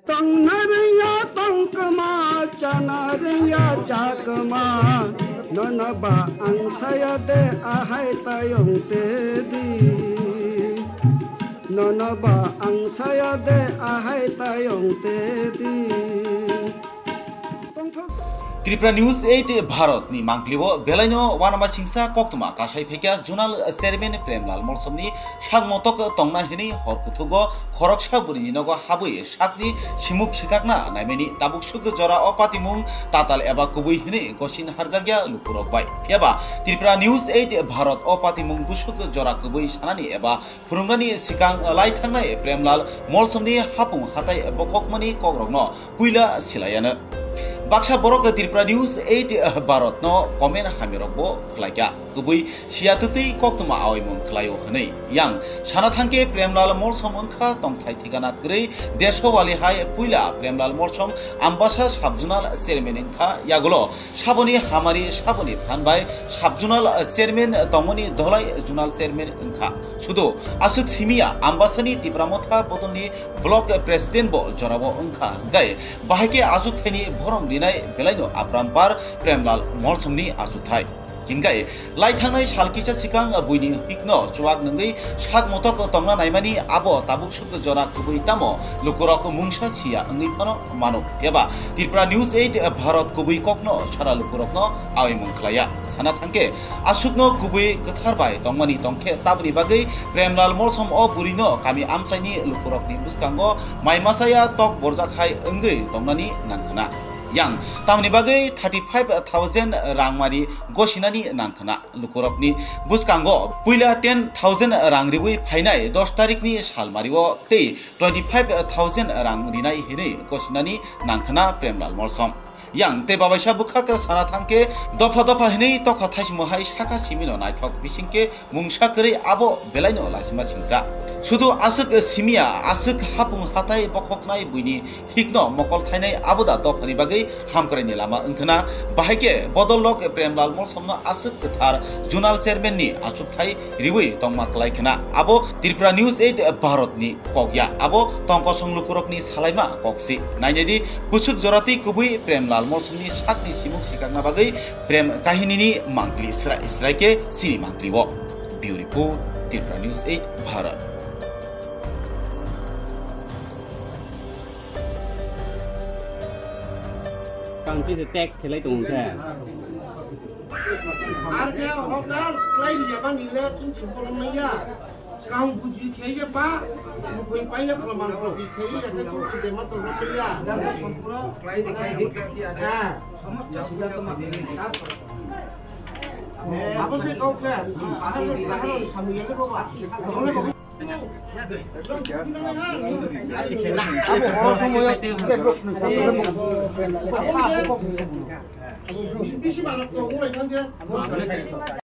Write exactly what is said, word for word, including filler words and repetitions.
Tongna rwngya tongkma, chana rwngya chakma, nono ba ang saya de ahai tayong te di. Nono ba ang saya de ahai tayong te di. Tongthok. Tripura News eight Bharat ni mangpili o belaino uanama singsa koktwma kasai phaikha Zonal Chairman Premlal Molsom ni sak motok tongna hinwi hor kuthugo khoroksa bwrwi ni nogo habwi sakni simuk swkakna naimani tabuk suk jora o patimung tatal eba kubui hinwi gosin harjakya lukurok bai. Phiya ba Tripura News eight Bharat o patimung busuk jora kubui sanani eba phwrwngmani swkang lai thangnai Premlal Molsomni hapung hatai bokhokmani kokrokno puila silaiyano. Baksa borok Tripura News eight Bharatno comment hamirokbo khlaikha. Kubui siya twtwi koktwma aoimung khlaio hwnwi. Yang sana thangkhe Premlal Molsom wngkha tongthai thikana kwrwi desho wali hai puila Premlal Molsom Ambasa Sub Zonal Chairman wngkha yagulo saboni hamari saboni phan bai Sub Zonal Chairman tongmani dholai Zonal Chairman wngkha. Sudu aswk simiya Ambasani Tipra Motha bodolni Block President bo jorabo wngkha hwnkhe bahai khe achuk thaini borom rinai belaino Abrampar Premlal Molsomni achukthai. Hingkai lai thangnai sal kisa sikang buini hikno chuwak nungwi sak motok tongna naimani abo tabuk suk jora kubui tamo lukurok mungsa siya wngwi phano mano. Phiya ba Tripura News eight Bharat kubui kokno sara lukurokno awi mung khlaiya. Sana thangkhe asukno kubui kwthar bai tongmani tongkhe taboni bagwi Premlal Molsom o burino kami amchaini lukurokni bwskango mai machaya tok borjak hai wngwi tongnani nangkhna. Yang tamni bagwi thirty five thousand rangmari gosinani nangkhna. Lukurokni bwskango puila ten thousand rang riwi phainai dos tarikni salmario tei twenty five thousand rang rinai hinwi gosinani nangkhna Premlal Molsom. Yang tei babaisa bwkhak sana thangkhe dopha dopha hinwi tokha thaisimo hai saka simino naithok bisingkhe mungsa kwrwi abo belaino laisima singsa. Sudu aswk simiya, aswk hapung hatai bokhoknai buini hikno mokol thainai abo da dophani bagwi hamkraini lama wngkhna. Bahai khe bodol lok Premlal Molsomno aswk kwthar Zonal Chairman ni achukthai riwi tongma klai khna. Abo Tripura News eight Bharat ni kok ya, abo tongkosong lukurokni salaima kok si. Nainai di, bwswk joratwi kubui Premlal Molsomni sakni simuk sikakna bagwi Prem kahinini mangpili srai srai khe chini mangpili o. Bureau Report, Tripura News eight Bharat. Tang kisa text khelai tongo khe. Ar khe hokdar klai ri ya bang le chung ching kolom maya. Skang buji khe ye ba, mukoi pai ye kolom bang ko khe ye ya khe chung ching de ma to maya. Klai de klai de. Ha. Abo se kok khe. Ahar ahar samu ya le baba.